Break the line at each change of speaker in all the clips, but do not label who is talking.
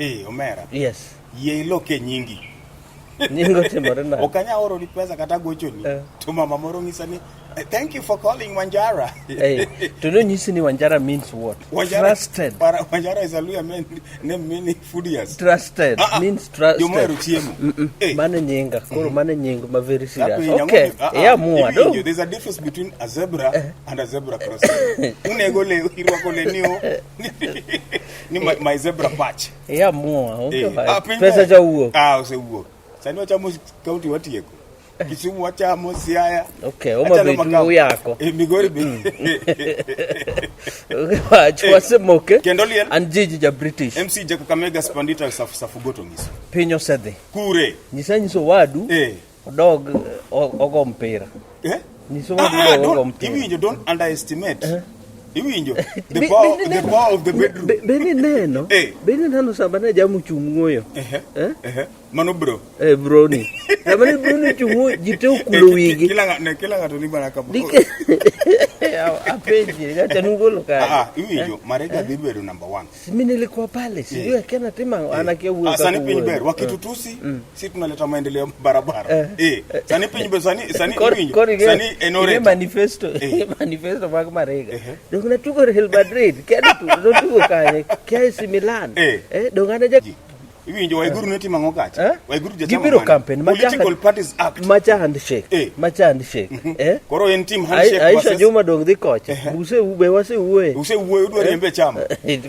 Eh, omera.
Yes.
Yie iloke nyingi.
Nying otimore nade?
Ok anyal oroni pesa kata gochoni.
Eh.
To mama moro ng'isa ni thank you for calling Wanjara.
Eh, to nonyisi ni Wanjara means what?
Wanjara,
Trusted.
Wanjara is a Luhya man, name meaning foodies.
Trusted
Ah, ah.
means trusted.
Joma ohero chiemo. Eh.
Mano nyinga. Koro mano nying ma very serious.
Apenjo, ang'o
Okay.
mi- ah, ah,
Iamua do.
iwinjo, There's a difference between a zebra and a zebra crossing. Unego le, irwako le ni o, ni my zebra patch.
Iamua. Onge
Eh,
wach.
ah, piny
Pesa
ber.
cha wuok.
Ah, osewuok. Sani wachamo county watieko. Kisumu wachamo, Siaya.
Okay, Homa
Achalo
Bay
Makau.
uyako.
Eh, Migori be.
Onge wach.
Eh.
Wasemoke.
Kendo liel.
An Jiji ja British.
MC ja Kakamega Spandita Safugoto nyiso.
Piny osedhi.
Kure.
Nyisa nyiso wadu.
Eh.
Odog ogo mpira.
Eh?
Nyiso
Ah,
wadu
ah,
odog ogo
don't,
mpira.
iwinjo, don't underestimate. Iwinjo, the
Be-
power,
be-
the power of the bedroom.
Be nineno?
Eh.
Be nineno sama ne jamu chung' wuoyo?
Ehe,
Eh?
ehe. Mano bro.
Eh, broni. Sama ne broni ochung' wuoyo, ji te okulo wigi.
Kila ng'ato kila ng'ato ni mana kama.
Apenji, ngacha nugolo
Ah, ah,
kae.
iwinjo, Mariga dhi bedo number 1.
Mi nilikuwa pale, sijui akiana tima anakia wuoyo.
Ah, sani
kaka
piny
wuoyo.
ber wakitutusi si tunaleta maendeleo barabara. Eh, sani piny ber sani sani iwinjo.
Koro ing'e-
Sani en
ing'e
orator.
manifesto
Eh.
manifesto mag Mariga.
Ehe.
Dong natugo Real Madrid, kia notugo kanye, kia AC Milan.
Eh.
Eh, dong an e ja
Ji. Iwinjo Waiguru ne timo ang'o kacha?
Eh?
Waiguru jachama
Gibiro
mane?
campaign macha
Political Parties Act.
macha handshake.
Eh.
Macha handshake. Eh?
Koro en team handshake
Aisha
versus
Juma dong dhi kocha. Use be wasewuoye.
Usewuoyo udwa riembe chama.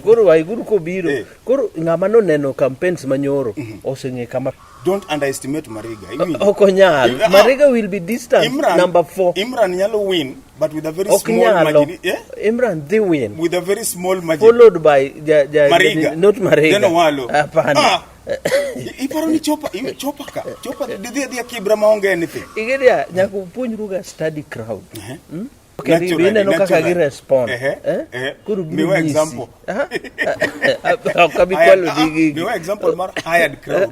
Koro Waiguru kobiro.
Eh.
Koro ng'ama noneno campaigns manyoro oseng'e kama
Don't underestimate Mariga. Iwinjo?
ok onyal.
Ah,
Mariga will be distant
Imran,
number 4.
Imran nyalo win but with a very
Ok
small
nyalo.
margin. Yeah?
Imran dhi win.
With a very small margin.
Followed by ja, ja,
Mariga.
not Mariga.
Then Owalo.
Hapana.
Ah. Iparo ni chopa, chopa ka. Chopa dhi adhiya Kibra maonge anything.
Ing'e nyaka upuonjru ga study crowd.
Ehe.
Okay,
Naturally,
ineno kaka
naturally.
gi respond.
Ehe,
Eh?
ehe.
Koro biro
Miwa
nyisi.
example.
Aha. Ok abi kwalo
Hired-
di gigi.
Miwa example mar hired crowd.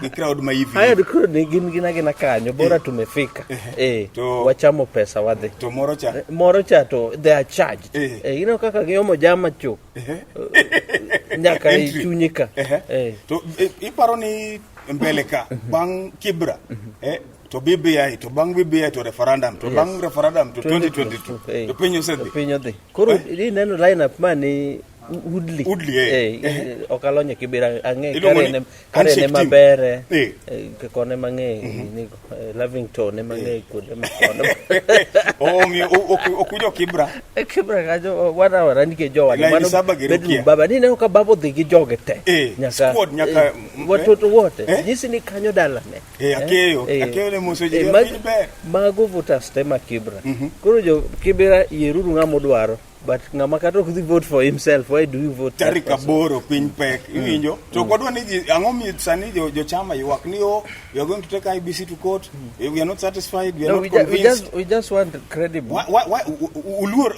Gi crowd ma hivi.
Hired crowd ni gin gina gina kanyo bora tumefika. Eh,
To-
wachamo pesa wadhi.
To moro cha.
Moro cha to they are charged.
Eh.
Eh, ineno kaka giomo jama chok
Ehe.
nyaka e
Entry.
chunye ka.
Ehe.
Eh.
To iparo ni mbele ka bang' Kibra to BBI to bang' BBI to referendum to
Yes.
bang' referendum to 2022
Eh.
to piny osedhi.
Piny odhi. Koro ineno lineup mani Woodley.
Woodley, eh.
Eh, ok alonyo Kibera ang'e
Iluongo ni
Karen
handshake
ema
team.
bere.
Eh.
Eh, kone mang'e nigo Lavington ema ng'e kuonde ma kono.
Oh, omiyo ok ujo Kibra.
E Kibra kanyo wanawara nikech jowa
Line
mano
saba gi
bedroom
Rukia.
baba ni ineno ka baba odhi gi joge te.
Eh, squad nyaka-
watoto wote.
Eh?
Nyisi ni kanyo dalane.
Eh, Akeyo.
Eh.
Akeyo ne moso ji
Eh,
piny ber.
Mago voters te ma Kibra. Koro jo Kibra yieruru ng'ama udwaro. But ng'ama kata ok dhi vote for himself, why do you vote that
Tarik
person?
8 piny pek iwinjo to ok wadwa ni ji ang'o mi sani jochama ywak ni oh, we are going to take IBC to court, we are not satisfied, we are
No,
not
we, ju we
convinced.
just want credible.
Why,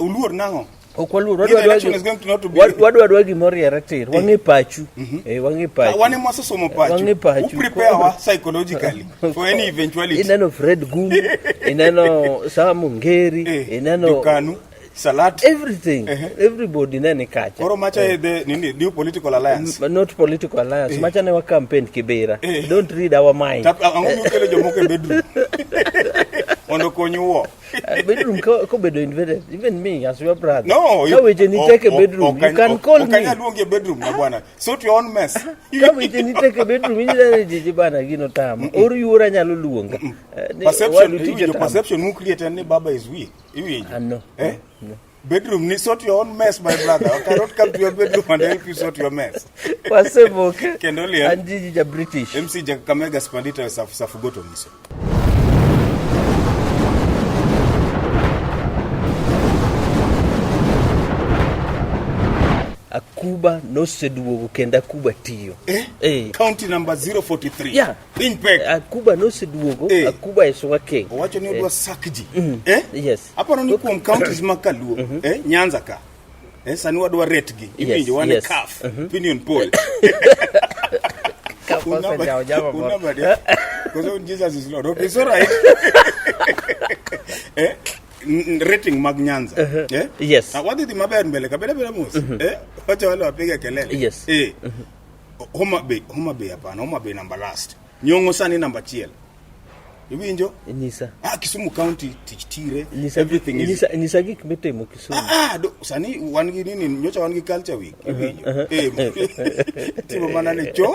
uluor nang'o?
Ok waluor,
Ni
wadwa
the election is going to not to be-
wadwa dwa gima oriere tir. Wang'e pachu. Eh, wang'e pachu.
Wan ema wasesomo pachu.
Wang'e pachu.
U prepare wa psychologically for any eventuality.
Ineno Fred Gumu, ineno Sam Ongeri, ineno
Jokanu, Salat.
Everything. Everybody nene kacha.
Koro macha e the nini new political alliance.
Not political alliance. Macha ne wa campaign Kibera.
Eh.
Don't read our mind.
Tap ang'o mikelo jomoko e bedroom mondo okonyu wo.
Bedroom kobedo invaded. Even me as your brother.
No,
Ka weche ni tek e bedroom, you can call
ok
me.
anyal luongi e bedroom na bwana. Sort your own mess.
Ka weche ni tek e bedroom, inyalo ni jiji bana gino tama. Or yuora nyalo luonga. Ni
Perception,
wadu tije
iwinjo
tama.
perception mu create en ni baba is weak. Iwinjo.
Ah, no.
Eh?
No.
Bedroom ni sort your own mess my brother. I cannot come to your bedroom and help you sort your mess.
Wasemoke.
Kendo liel.
An jiji ja British.
MC ja Kakamega Spandita Safugoto Miso.
Akuba noseduogo kendo Akuba tiyo.
Eh?
Eh.
County number 043.
Yeah.
Piny pek.
Akuba noseduogo,
Eh.
Akuba is working.
Owacho ni odwa sak ji. Eh?
Yes.
Aparo ni kuom counties mag Kaluo, Nyanza ka. Sani wadwa rate gi.
Yes,
Iwinjo wan e
yes.
CAF, opinion poll.
CAF osejawo jama moro.
Because Jesus is Lord. Okay, it's all right. Rating mag Nyanza.
Yes.
Wadhi dhi maber mbele ka beda beda mos. Wacha wale wapige kelele.
Yes.
Homa Bay, Homa Bay hapana, Homa Bay number last. Nyong'o sani namba achiel. Iwinjo?
Nyisa.
Ah, Kisumu County tich tire.
Nyisa,
Everything is
nyisa, nyisa gik mitimo Kisumu.
Ah, ah, sani wan gi nini, nyocha wan gi culture week. Iwinjo? Eh, timo mana ni cho.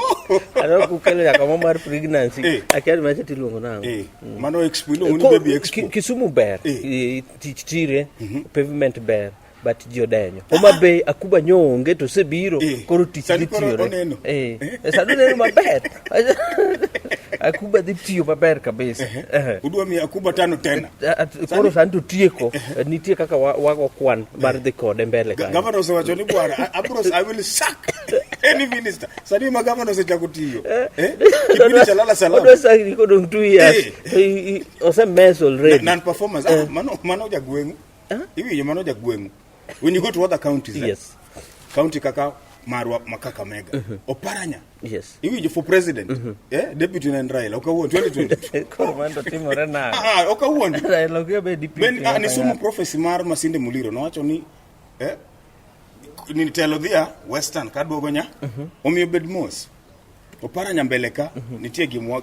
Aneno kukelo nyaka mo mar pregnancy.
Eh.
Akia ni macha tiluongo nang'o.
Eh, mano expo iluongo ni baby expo.
Kisumu ber.
Eh.
Tich tire, pavement ber. But ji odenyo. Homa Bay Akuba nyo onge to osebiro
Eh.
koro tich
Sani
dhi
koro
tiyore.
oneno.
Eh. Sani oneno maber. Akuba dhi tiyo maber kabisa. Eh.
Udwa miyo Akuba tano tena.
Koro sani to tieko nitie kaka wago kwan mar dhi kode mbele kanyo.
Governor osewacho ni bwana, abro I will sack any minister. Sani ma governor osechako tiyo. Eh? Kipindi cha lala salama.
Odwa sack kodong' 2 years.
Eh.
Ose mess already.
Non performance. Ah, mano jagweng'u. Iwinjo mano jagweng'u. When you go to other counties, eh,
Yes.
county kaka marwa ma Kakamega, Oparanya.
Yes.
Iwinjo for president. Eh, deputy ne en Raila, ok awuondi 2022.
Koro mano to timore nade?
Ah, ok awuondi.
Raila ok bed deputy.
Ben, ah, nisomo prophecy mar Masinde Muliro nowacho ni eh, ni telo dhia Western kaduogo nya omiyo bed mos. Oparanya mbele ka nitie gimwa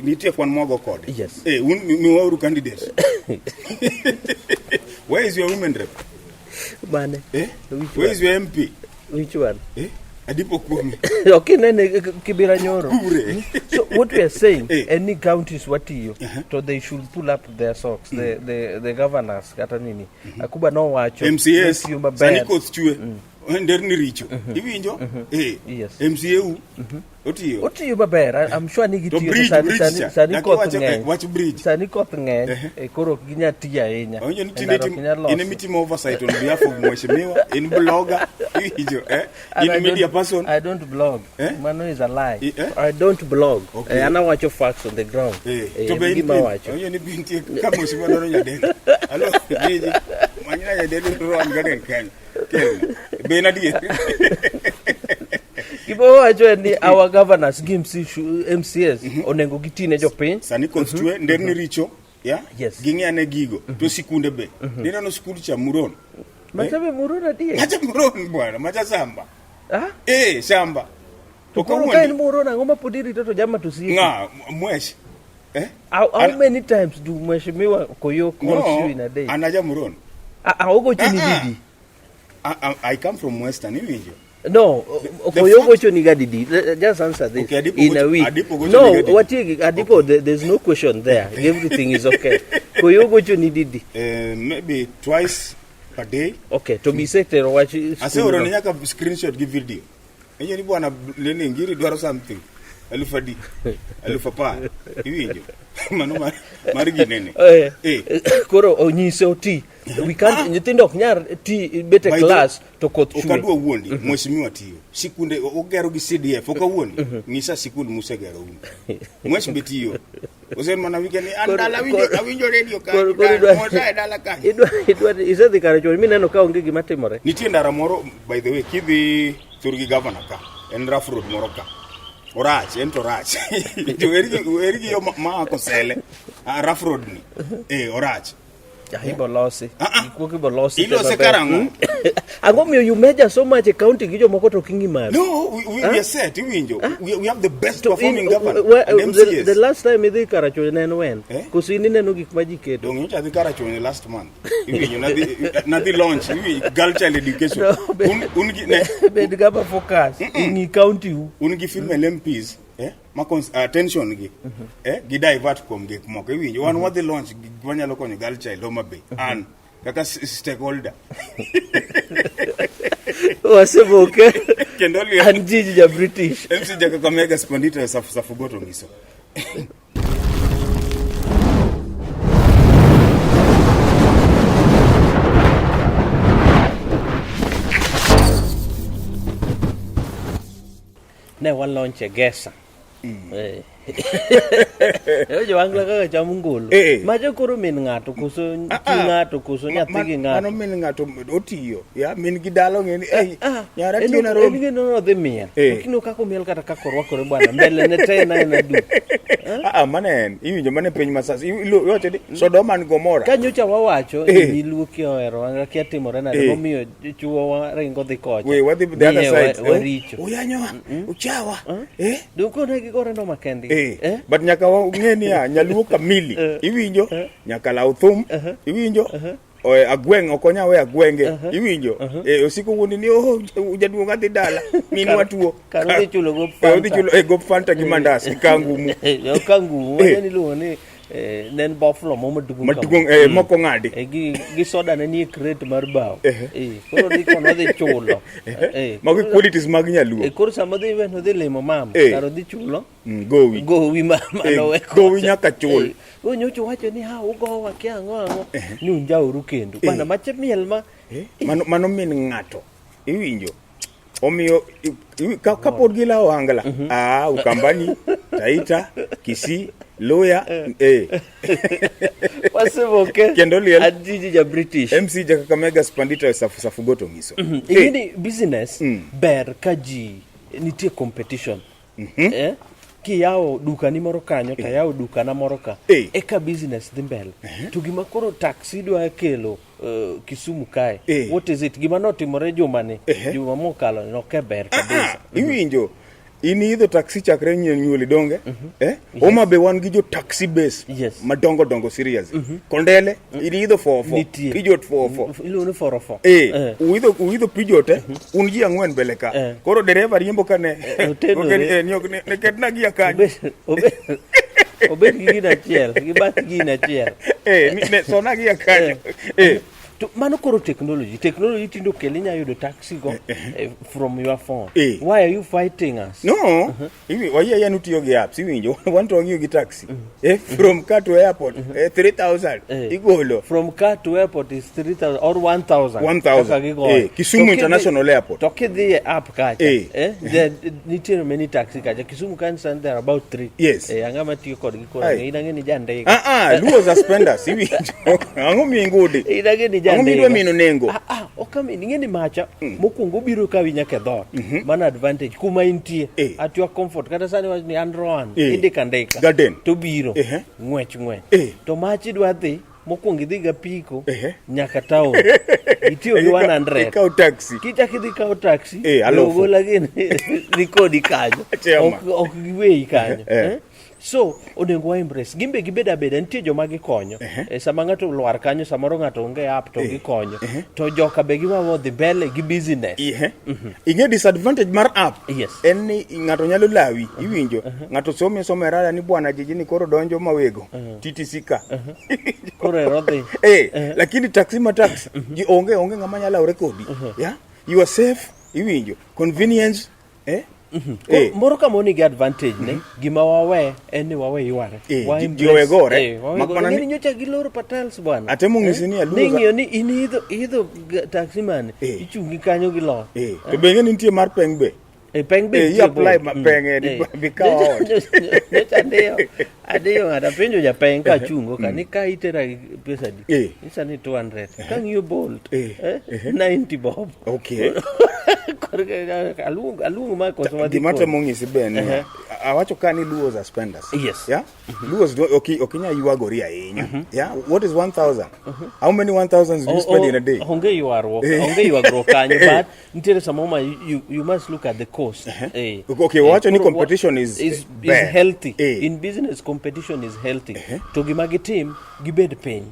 nitie kwan mwago kode.
Yes.
Eh, un miwauru candidate. Where is your women rep?
Mane?
Eh?
Which
Where
one?
is your MP?
Which one?
Eh? Adipo kuome.
Ok inene Kibira Nyoro.
Kure.
So what we are saying,
Eh.
any counties watiyo, to they should pull up their socks, the governors kata nini. Akuba nowacho
MCS
notiyo maber.
sani koth chwe nderni richo iwinjo eh
Yes.
MCA u otiyo
Otiyo maber, I'm sure ni
To
gitiyo
bridge,
sani,
bridge
sani,
cha.
sani
Nyaka
koth
iwach, eh,
ng'eny.
wach bridge.
Sani koth ng'eny, koro ok ginyal tiyo ahinya.
Awinjo ni
E
tinde
ndara ok ginyal loso.
in emitimo oversight on behalf of mheshimiwa in blogger iwinjo eh
And
in
I
media
don't-
person
I don't blog.
Eh?
Mano is a lie.
Eh?
I don't blog.
Okay.
An awacho facts on the ground.
eh
Eh,
to be in
gima awacho.
awinjo ni bintie ka mheshimiwa dwaro nyadendi alo jeji manyina nyadendi roan garden kanyo Kelna. Be en adier
Gima wawacho en ni our governors gi MC, MCS onego giti ne jopiny.
Sani koth chwe nderni richo ya
Yes.
ging'i ane gigo to sikunde be nineno sikul cha Muron
Machabe Muron adier.
macha Muron bwana macha samba
Ah?
eh shamba
To koro ka en Muron ang'o ma pod irito to jama to sieki?
ng'a mwesh eh
How many times do Mheshimiwa Koyo calls you in a day?
An aja Muron.
Ogochoni
Ah, ah.
didi?
I come from Western iwinjo.
No,
the
Koyo
fact-
gochoni ga didi. Just answer this.
Okay, Adipo
in a
gocho-
week.
Adipo gochoni
No,
ga didi.
watiegi Adipo, there's no question there. Everything is okay. Koyo gochoni didi.
Maybe twice per day.
Okay, to be setero wach
Aseoro ne nyaka screenshot gi video. Enye ni bwana nini ngiri dwaro something. 10,000. 10,000. Iwinjo. Mano mar ginene.
Eh,
Eh.
koro onyise oti. We can't nyithindo ok nyal ti bet e
By the-
class to koth
Ok
chwe.
adwa wuondi, mheshimiwa tiyo. Sikunde ogero gi CDF, ok awuondi. Ng'isa sikul musegero un. Mwesh be tiyo. Osen mana weekend ni an dala awinjo radio
koro
kanyo.
idwa-
Mosa e dala kanyo.
Idwa isedhi kar chon mineno ka onge gima timore.
Nitie ndara moro by the way kidhi thurgi governor ka en rough road moro ka. Orach, en to orach. To weri gi yo ma kosele. Ah, rough road ni. Eh, orach.
Ibo losi.
Ah, ah.
Gik moko ibo losi. te
Ilose
maber.
karang'o?
Ang'o miyo you measure so much e county gi jomoko to ok ing'i mari?
No, we are set, iwinjo. We have the best
To
performing governor and MCAs.
the last time idhi Karachuonyo ne en when?
Eh?
Koso in ineno gik ma ji keto?
Dong' nyocha adhi Karachuonyo last month. Iwinjo, nadhi launch, iwinjo, girl child education.
No,
Un gi, ne,
bed gama focus. Ing'i county u.
un gi female MPs, ma attention gi, gi divert kuom gik moko. Iwinjo, wan wadhi launch gik manyalo konyo girl child Homa Bay. An, kaka stakeholder.
Wasemoke.
Kendo liel.
An jiji ja British.
MC ja Kakamega Spondita Safugoto ngiso.
Ne wa launch e Gesa. Eh, jo-Angla kaka chamo ngolo.
Eh.
Macho koro min ng'ato koso
Ah,
chi
ah.
ng'ato koso nyathi gi
Mano
ng'ato.
min ng'ato otiyo. Ya, min gi dalo ng'e ni, "Ei,
Ah,
nyara
en
tiyo
ok-
Nairobi."
En gino nodhi miel.
Eh.
To kino kaka omiel kata kaka orwakore bwana mbele ne te en aena du.
Ah, ah, mano en. Iwinjo mano e piny ma sasa. Iwacho ni Sodoma and Gomora.
Ka nyocha wawacho
Eh.
ni nyiluo kia ohero wanga kia timore nade
Eh.
momiyo chuowa ringo dhi kocha.
We wadhi the other
Ni, eh,
side.
Waricho.
Uyanyowa, uchawa. Eh?
Dong kone gigore no makendgi.
Eh,
Eh?
but nyaka wang'e niya nyaluo kamili iwinjo nyaka law thum iwinjo Oe, agweng' ok onya weyo agwenge iwinjo Eh, osiko wuondi ni oh jaduong' adhi dala minwa tuo
Kar odhi chulo gop
Eh, odhi
Fanta.
chulo eh, gop fanta gi mandas gi kangumu
Eh, kangumu
Eh.
wacho ni iluongo ni eh, ne en boflo mo maduong' kama.
maduong' eh, moko ng'adi
Eh, gi soda ne nie crate mar bao.
Ehe.
Eh, koro odhi kono odhi chulo. Eh,
mago qualities mag nyaluo
eh, koro sama odhi we odhi limo mama,
Eh.
kar odhi chulo
Gowi
gowi ma
Eh,
manowe
gowi nyaka chul.
Eh, koro nyocha owacho ni ha ugowa kia ang'o ang'o ni unjauru kendo.
Eh.
Bana mache miel ma
Eh, mano min ng'ato iwinjo omiyo kapod gilawo ohangla ah, Ukambani Taita Kisii Luya eh.
wasemoke
Kendo liel.
Adiji ja British.
MC ja Kakamega Spandita Safu Safugoto ng'iso Eh,
Ing'eni business ber ka ji nitie competition. Eh? Kiyawo dukani moro kanyo to ayawo dukana moro ka
Eh.
eka business dhi mbele. To gima koro taxi dwa kelo Kisumu kae
Eh.
what is it gima notimore juma ni
Ehe.
juma mokalo ni ok ber kabisa.
Iwinjo in idho taxi chakre nyuoli donge eh? Homa Bay wan gi jo taxi base
Yes.
madongo dongo serious Kondele in idho 44
Nitie.
Peugeot 44
Iluongo ni 44.
Eh,
Eh.
uidho Peugeot eh, un ji ang'wen mbele ka.
Eh.
Koro dereva riembo ka ne.
Otenore.
Ok, ni ok ne ketna gia kanyo.
Obed gi gino achiel, gi bath gino achiel.
Eh, ne sona gia kanyo. Eh.
To mano koro technology. Technology tinde okele inya yudo taxi go from your phone.
Eh.
Why are you fighting us?
No, wayie ayie ni utiyo gi apps, iwinjo. Wan to wang'iyo gi taxi. Eh, from car to airport, 3000
Eh.
igolo.
From car to airport is 3000 or 1000.
1000.
Kaka gigoyo.
Eh, Kisumu
To kidhi-
International Airport.
To kidhi e app kacha.
Eh.
Eh, nitie many taxi kacha. Kisumu kanisa there are about 3.
Yes.
Eh, ang'ama tiyo kodgi koro
Ai.
in ang'e ni jandege.
Ah ah, Luos are spenders, iwinjo. Ang'o miyi ngudi?
In ang'e ni
Ang'o
jandege.
midwa mino nengo?
Ah, ah, ok amin. Ing'e ni macha mokwongo obiro kawi nyaka e dhoot. Mano advantage kuma intie.
Eh.
At your comfort. Kata sani wach ni an Roan.
Eh.
Indiko andika.
Garden.
To biro.
Ehe.
Ng'wech ng'wech.
Eh.
To mach idwa dhi mokwongo idhi gapiko
Ehe.
nyaka town. Itiyo gi 100.
Ikaw taxi.
Kichak idhi kawo taxi,
Eh, alufu.
ogola gini nikodi kanyo.
Chema.
Ok giweyi kanyo.
Eh.
Eh? So, onego wa embrace. Gin be gibed abeda, nitie joma gikonyo. Eh, sama ng'ato olwar kanyo, samoro ng'ato onge app to gikonyo. To joka be giwawo dhi mbele gi business.
Ihe. Ing'e disadvantage mar app
Yes.
en ni ng'ato nyalo lawi iwinjo ng'ato somi asoma e rada ni bwana jiji ni koro donjo mawego TTC ka
Koro ero dhi.
Eh, lakini taxi ma taxi ji onge ng'ama nyalo lawre kodi yeah? You are safe iwinjo convenience eh? Eh.
Moro ka moro nigi advantage ne, gima wawe en ni wawe yware.
Eh,
Wa
ji
embrace-
owe gore.
Eh, wawe
Mak
gore.
mana ni-
Ing'e ni nyocha giloro Patels bwana.
Atemo ng'isi ni aluwo
Ni ing'iyo ni in idho taxi mane,
Eh.
ichungi kanyo gi lor.
Eh, to be ing'e ni nitie mar peng be
E peng be
Eh,
nitie
i apply
board.
ma peng, eh, bi kawo ot.
Nyocha adiyo ng'ato apenjo japeng kachungo ka ni ka itera gi pesa di.
Eh.
Nyisa ni 200. Kang'iyo Bolt.
Eh.
90 bob.
Okay.
Korka aluong ma koso wadhi
Gima
kode.
temo ng'isi be en niya, awacho ka ni Luos are spenders.
Yes.
Yeah? Luos ok inyal ywagori ahinya. Yeah? What is 1000? How many 1000s do you spend in a day?
Onge ywaruok,
Eh.
onge ywagruok kanyo,
Eh.
but nitiere samoro ma you must look at the cost. Eh.
Okay,
Eh,
wawacho ni
koro
competition is
is
bad.
healthy.
Eh.
In business competition is healthy. To gima gitim, gibed piny.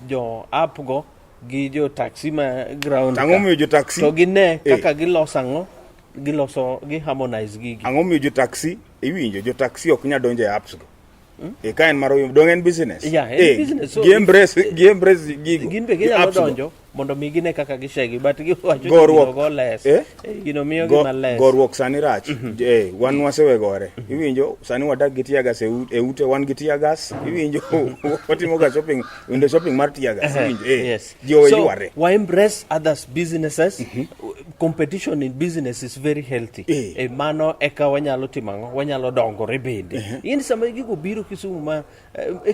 Jo app go gi jo taxi ma ground
Ang'o
ka.
miyo jo taxi?
To gine
Eh.
kaka giloso ang'o, giloso gi harmonize gigi.
Ang'o miyo jo taxi iwinjo jo taxi ok nyal donjo e apps go? E ka en mar dong en business.
Yeah, en
Eh,
business. So
gi embrace gigo.
Gin be
gi
ginyalo
apps go.
donjo mondo mi gine kaka gishegi but giwacho ni
Goruok.
gino go less.
Eh?
Eh, gino miyogi ma less.
Goruok sani rach. Eh, wan wasewegore. Iwinjo sani wadak gi tear gas e ute wan gi tear gas. Iwinjo watimo ga shopping, window shopping mar tear gas. Iwinjo eh.
Yes.
Ji owe
So,
yware.
wa embrace others businesses. Competition in business is very healthy. Mano eka wanyalo timo ang'o? Wanyalo dongore bende. In sama gigo biro Kisumu ma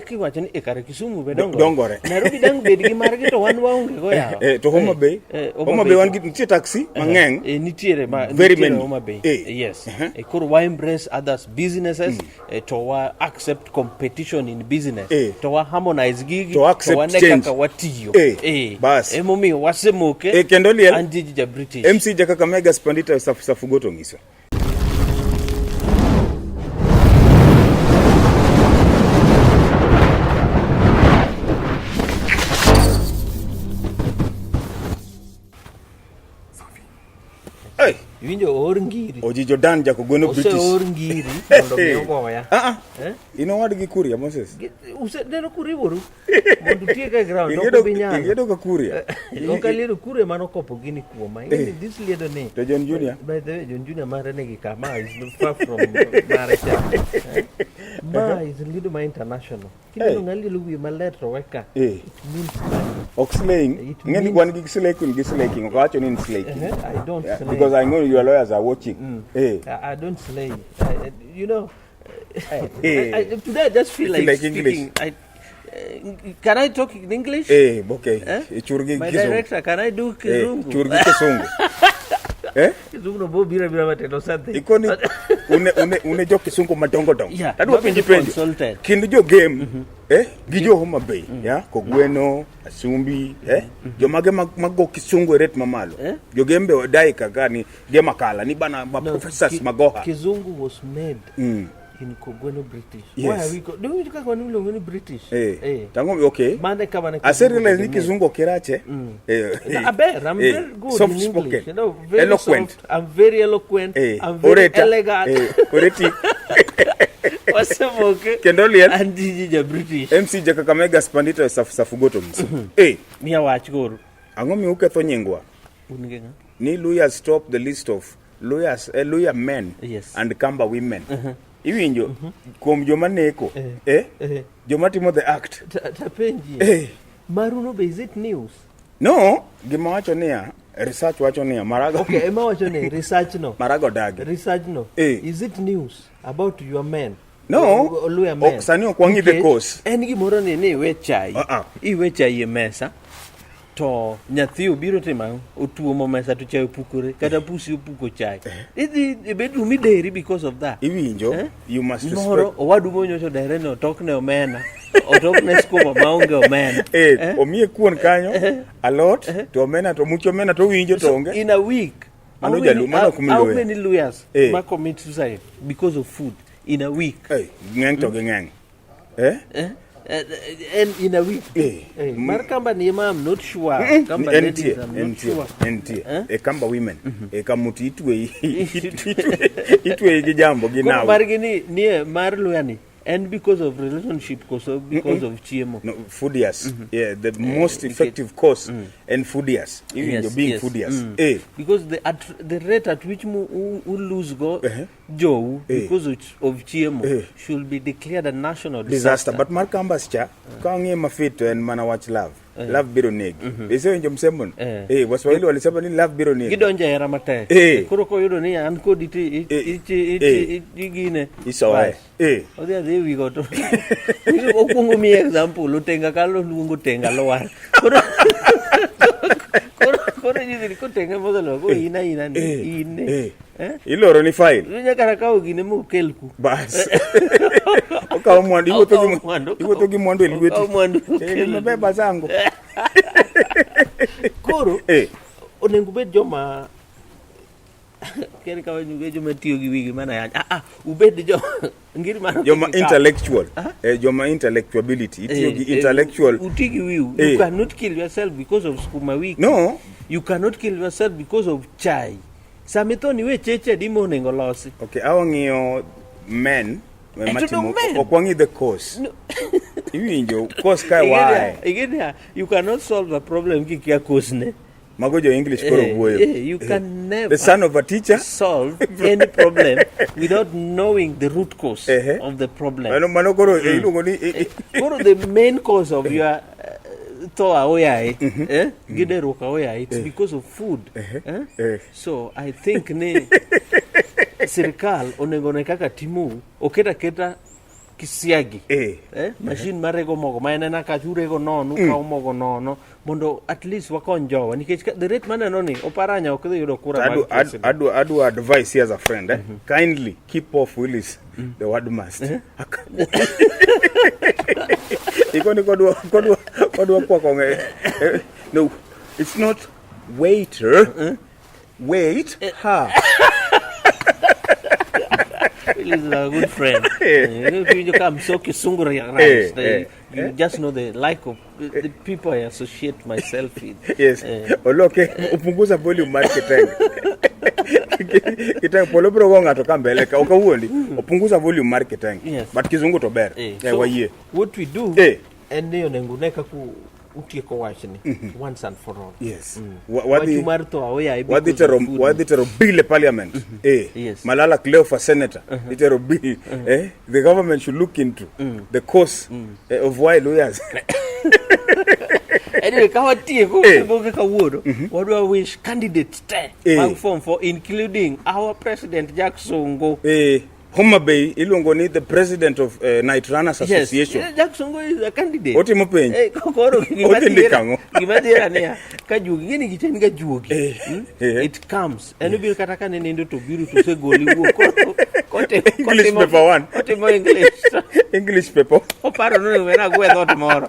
kiwacho ni kare Kisumu be dongore.
Dongore.
Nairobi dang bed gi margi to wan waonge go yawa.
To Homa Bay, Homa Bay wan gi nitie taxi mang'eny.
Nitiere ma
Very
nitiere
many.
Homa Bay. Yes. Koro wa embrace others businesses to wa accept competition in business to wa harmonize gigi
To accept
wane
change.
kaka watiyo.
Bas.
Emomiyo wasemoke.
Kendo liel.
An jiji ja British.
MC ja Kakamega Spandita Safu Safu Goto ng'iso. Hey,
Iwinjo oor ngiri.
Ojijo Dan Jakogweno British.
Oseor ngiri mondo mi ogoya.
Ah, ah.
Eh?
In owadgi Kuria Moses.
Useneno kuriworu mondo utiek e ground ok
Iliedo
ubi nyalo.
iliedo ka Kuria.
Ok aliedo kure mano kopo gini kuoma. Ing'e ni this liedo ni.
To John Junior?
By the way, John Junior mare nigi kama is not far from mare cha. Eh? Ma is liedo ma international. Kineno ng'a lielo wiye maler to weka. It means money.
Ok slaying.
It
Ng'e ni
means-
wan gi slay queen gi slay king. Ok awacho ni in slay king.
I don't
Yeah,
slay.
because I know your lawyers are watching.
I don't slay. I, today I just feel
You feel
like,
like English.
speaking. Can I talk in English?
Okay.
Eh?
Churgi
My
kizungu.
director, can I do Kizungu?
Churgi kizungu. Eh?
Kizungu no bo bira bira matendo something.
Ikoni une jo kisungu madongo dongo.
Yeah,
Tadwa
mabedo
penji penjo.
consulted.
Kind jo game, gi jo Homa Bay, ya, Kogweno, Asumbi, jomage mago kisungu e rate mamalo.
Eh?
Jo game be odai kaka ni game akala ni bana ma
No,
professors magoha.
Kizungu was made in Kogweno British.
Yes.
Why are we do you kaka wan ni British?
Tango okay.
Mane kama ne
Ase
Kizungu
realize ni
made.
kizungu ok irache.
No, aber, I'm very good
Soft
in
spoken.
English. You know, very
Eloquent.
soft. I'm very eloquent. I'm very
Orator.
elegant.
Oreti.
Wasemoke.
Kendo liel.
An jiji ja British.
MC ja Kakamega Spandita Safu Safu Goto mso.
Miya wach koro.
Ang'o mi uketho nyingwa?
Un gi ng'a?
Ni Luya stop the list of Luyas, Luya men
Yes.
and Kamba women. Iwinjo kuom joma neko, joma timo the act.
Tapenji. Maruno be is it news?
No, gima wacho niya, research wacho niya, Marago.
Okay, ema wacho ni research no.
Marago dagi.
Research no. Is it news about your men?
No.
Luya men.
Ok, sani ok wang'i the
Nikech
cause.
En gimoro ni iwe chai.
Ah, ah.
Iwe chai e mesa. To nyathi obiro timo ang'o? Otuomo mesa to chai opukore kata pusi opuko chai. Idhi e bedroom ideri because of that.
Iwinjo, you must respect.
Moro owadu monyocho dere ni otokne omena. Otokne skuma maonge omena.
Omiye kuon kanyo, alot, to omena to much omena to winjo to onge.
In a week.
Mano jalu, mano ok
How
mluya.
many lawyers ma commit suicide because of food in a week?
Ng'eny to gi ng'eny.
And in a week. Mar Kamba ni ema I'm not sure. Kamba ladies,
Entie,
I'm not
entie,
sure.
entie. E Kamba women. E kamuti itweyi itweyi gi jambo gi
Koro
nawi.
margi ni mar luya ni en because of relationship koso because of chiemo.
No, foodies. Yeah, the most effective cause and foodies. Even you're being foodies.
Because the rate at which u lose go jou because of chiemo should be declared a national
Disaster.
disaster.
But mar Kambas cha, ka wang'iye mafit to en mana wach love. Love biro negi. Isewinjo msemo no? Waswahili walisema ni love biro negi.
Gidonjo e hera matek. Koro koyudo ni an kodi ti igine.
Isoye.
Bas. Odhi adhi e wi got. Okwongo miye example, otenga kalo luongo tenga lwar. Koro nyisi ni kotenga moselwar, koro in aina ni, in ne.
Iloro ni file.
Nyaka kawo gine mokel ku.
Bas. Okawo mwandu,
Okawo mwandu,
iwuotho gi mwandu e lweti.
Okawo mwandu, okelo.
Nimebeba zangu.
Koro, onego ubed joma kere ka wanyuge joma tiyo gi wigi mana yany. Ubed jo ngiri mano
Joma
kik ikaw.
intellectual. Joma intellectuality. Itiyo gi intellectual.
Uti gi wiu. You cannot kill yourself because of skuma wiki.
No.
You cannot kill yourself because of chai. Sama itho ni we cheche adi monego losi.
Okay, awang'iyo men
To
matimo,
dong men.
ok wang'i the cause.
No.
Iwinjo cause kae why?
Igenia, you cannot solve a problem kikia cause ne.
Mago jo English koro wuoyo.
You can never
The son of a teacher
solve any problem without knowing the root cause of the problem.
Mano, mano koro iluongo ni
Koro the main cause of your tho aoyaye, eh? Gideruok aoyaye, it's because of food, eh? So I think ni sirikal onego ne kaka timou oket aketa kisiagi, eh? Machine marego mogo ma en ena kacha urego nono, ukawo mogo nono mondo at least wakony jowa, nikech the rate maneno ni Oparanya ok dhi yudo kura mag president.
Adwa advice here as a friend, eh? Kindly keep off Willis, the word must. Ikoni kodwa kwako ng'e. No, it's not waiter. Wait, ha.
Willis is a good friend. You come so kisungu rice. You just know the like of the people I associate myself with.
Yes. Oloke upunguza volume mar kitenge. Kitenge polo biro go ng'ato ka mbele ka ok awuondi. Opunguza volume mar kitenge. But kizungu to ber.
So,
wayie.
What we do en ni onego une kaka utieko wachni once and for all.
Yes.
Wach mar tho aoyaye
Wadhi
because of
tero
food.
Wadhi tero bill e parliament. Malala Cleophas senator. Itero bill. The government should look into the cause of why lawyers.
Anyway, ka watieko boge kawuono, wadwa wish candidates te mag form 4, including our president Jack Songo.
Homa Bay iluongo ni the president of Night Runners Association.
Yes. Jack Songo is a candidate.
Otimo penj.
Koro gima
Odhi ndiko ang'o?
Gima dhiera niya, ka juogi, ing'e ni gichen ga juogi. It comes. En obiro kata ka ne nindo to biro to osegoli wuok. Koro,
English paper one.
Otimo English.
English paper.
Oparo ni onego agwe dhoot moro.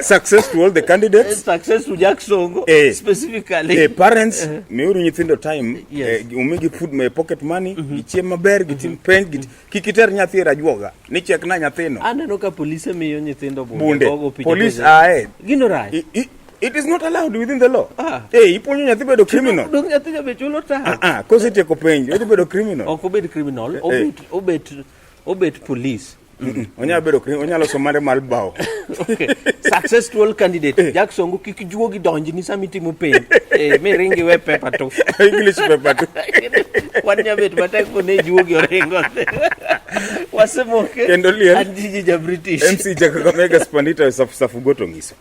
Success to all the candidates.
Success to Jack Songo specifically.
Parents, miuru nyithindo time, umigi food, me pocket money, gichiem maber, gitim penj, kik iter nyathi e rajuoga, ni chek na nyathino.
Aneno ka polise miyo nyithindo bunde.
Bunde.
Gogo picha
Police
picha.
ae.
Gino rach.
It is not allowed within the law. Ipuonjo nyathi bedo criminal.
Dong nyathi be chulo tax.
Kosetieko penj, odhi bedo criminal.
Ok obed criminal, obet police.
Onyalo bedo criminal, onyalo somo mare mar bao.
Okay. Success to all candidate. Jack Songo kik juogi donjni sama itimo penj. Mi ringi we paper to.
English paper to.
Wan nyabet matek kone juogi oringo. Wasemoke.
Kendo liel.
An Gigi ja British.
MC ja Kakamega Spandita Safu Safu Goto ng'iso.